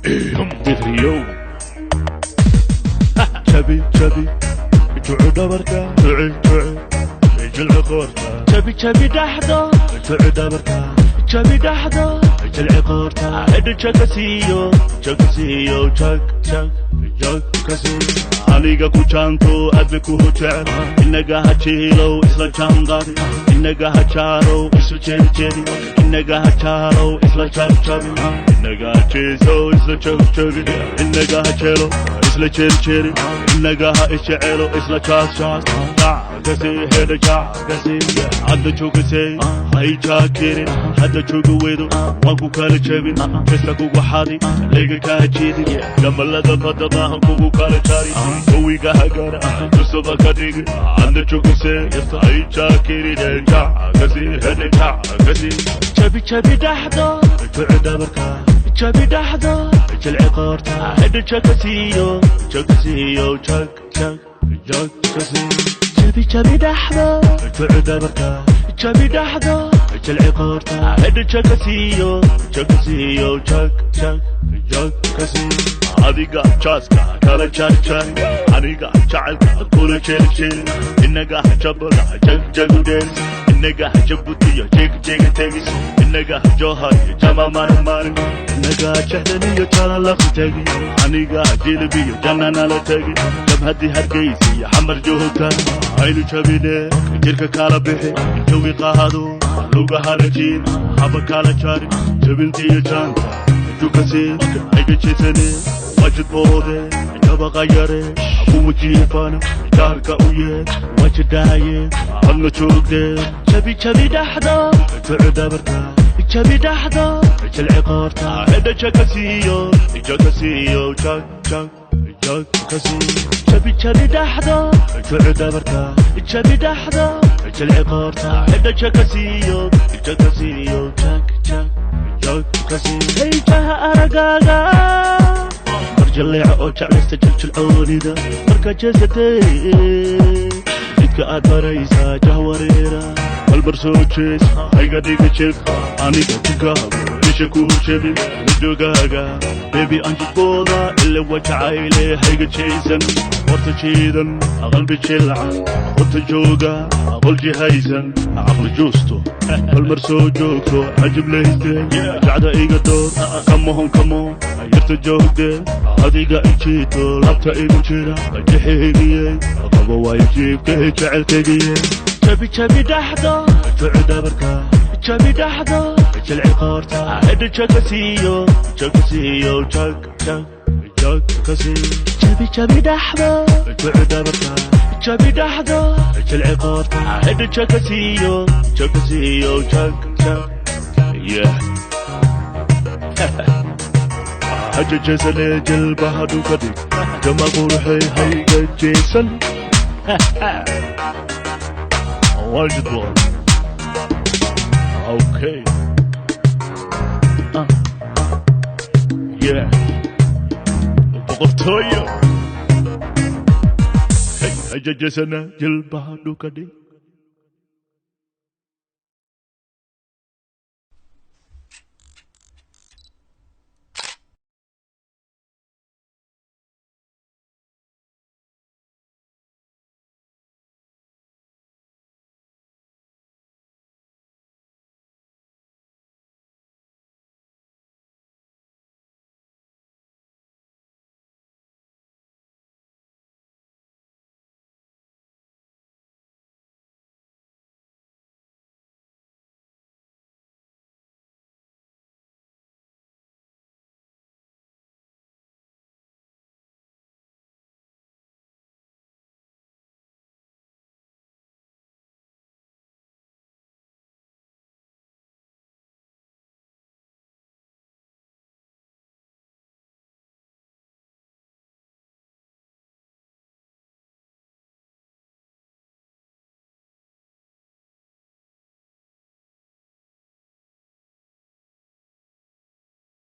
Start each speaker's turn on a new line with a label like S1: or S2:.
S1: Bidriyow, jabi jabi jucu dhabarka, juci juci jilci qoorta.
S2: Jabi jabi dhaxdo.
S1: Juci dhabarka.
S2: Jabi dhaxdo.
S1: Jilci qoorta. Hedha jaka siiyo, jaka siiyo, jag jag jag kasi. Aniga ku jaanto, adna ku jecel. Inaga ha jiilow, isla jaanqaadi. Inaga ha jaarow, isu jeedi jeedi. Inaga ha jaalow, isla jabjabi. Inaga ha jeesow, isla jabjabi. Inaga ha jeelo, isla jeeri jeeri. Inaga ha isjecelo, isla jaas jaas. Jac kasi, hedha jac kasi. Hadda joogasay hay jaakirin. Hadda jooga weydo, waan ku kala jebin. Jesta kugu xadi, layga kaa jiidin. Gamalada badabaahan kugu kala jari. Jawiga hagara tusaba ka dhigi. Hadda joogasay hay jaakirin. Jac kasi, hedha jac kasi.
S2: Jabi jabi dhaxdo.
S1: Juci dhabarka.
S2: Jabi dhaxdo.
S1: Jilci qoorta.
S2: Hedha jaka siiyo.
S1: Jaka siiyo, jag jag jag kasi.
S2: Jabi jabi dhaxdo.
S1: Juci dhabarka.
S2: Jabi dhaxdo.
S1: Jilci qoorta.
S2: Hedha jaka siiyo.
S1: Jaka siiyo, jag jag jag kasi. Adiga jaaska kala jarjari, aniga jacaylka kula jeeri jeeri. Inaga jabada jagjagudheeris. Inaga Jabutiyo jegjega tegis. Inaga Johar iyo Jamamani mani. Inaga Jexdaniyo Jalalaqi tegi. Aniga Jilibiyo Jananala tegi. Jabhadii Hargeysa iyo Xamar joogta aynu jabine. Jirka kala bixi, jawi qaado, lugahana jiid, haba kala jari. Jabintiyo jaanta jukasi ayga jeesane. Wajidboode jabaqa yare kuwa jiifana jaarka u yeed wajidhaaye adna joogde.
S2: Jabi jabi dhaxdo.
S1: Juci dhabarka.
S2: Jabi dhaxdo.
S1: Jilci qoorta. Hedha jaka siiyo, jaka siiyo, jag jag jag kasi.
S2: Jabi jabi dhaxdo.
S1: Juci dhabarka.
S2: Jabi dhaxdo.
S1: Jilci qoorta.
S2: Hedha jaka siiyo.
S1: Jaka siiyo,
S2: jag jag
S1: jag kasi.
S2: Hayjaha aragaaga.
S1: Marjaleeca oo jeclaysta jiljilcoonida. Markaa jeesatay, jidka aad maraysaa jahwareera. Balbar soo jees, hayga dhiga jef. Aniga jinkaago isha ku jebin ladogaaga. Bebi, anjidbooda ile waa jacayle. Hayga jeesan, horta jiidan, qalbi jilcan, horta jooga, qolji haysan, caqli juusto. Balmar soo joogto, cajib lahiste. Jacda iga door, kamohon kamo yarta joogde. Adiga ijiito, labta igu jira jexeegiye. Qabo waayo jiibka jecelkaygiye.
S2: Jabi jabi dhaxdo.
S1: Juci dhabarka.
S2: Jabi dhaxdo.
S1: Jilci qoorta.
S2: Hedha jaka siiyo.
S1: Jaka siiyo, jag jag jag kasi.
S2: Jabi jabi dhaxdo.
S1: Juci dhabarka.
S2: Jabi dhaxdo.
S1: Jilci qoorta.
S2: Hedha jaka siiyo.
S1: Jaka siiyo, jag jag, yeah. Hajajeesane, jilbaha dhulka dhig. Jama quruxay, hayga jeesan. Wajidbood. Okay. Yeah, boqortooyo. Hey, hajajeesana, jilbaha dhulka dhig.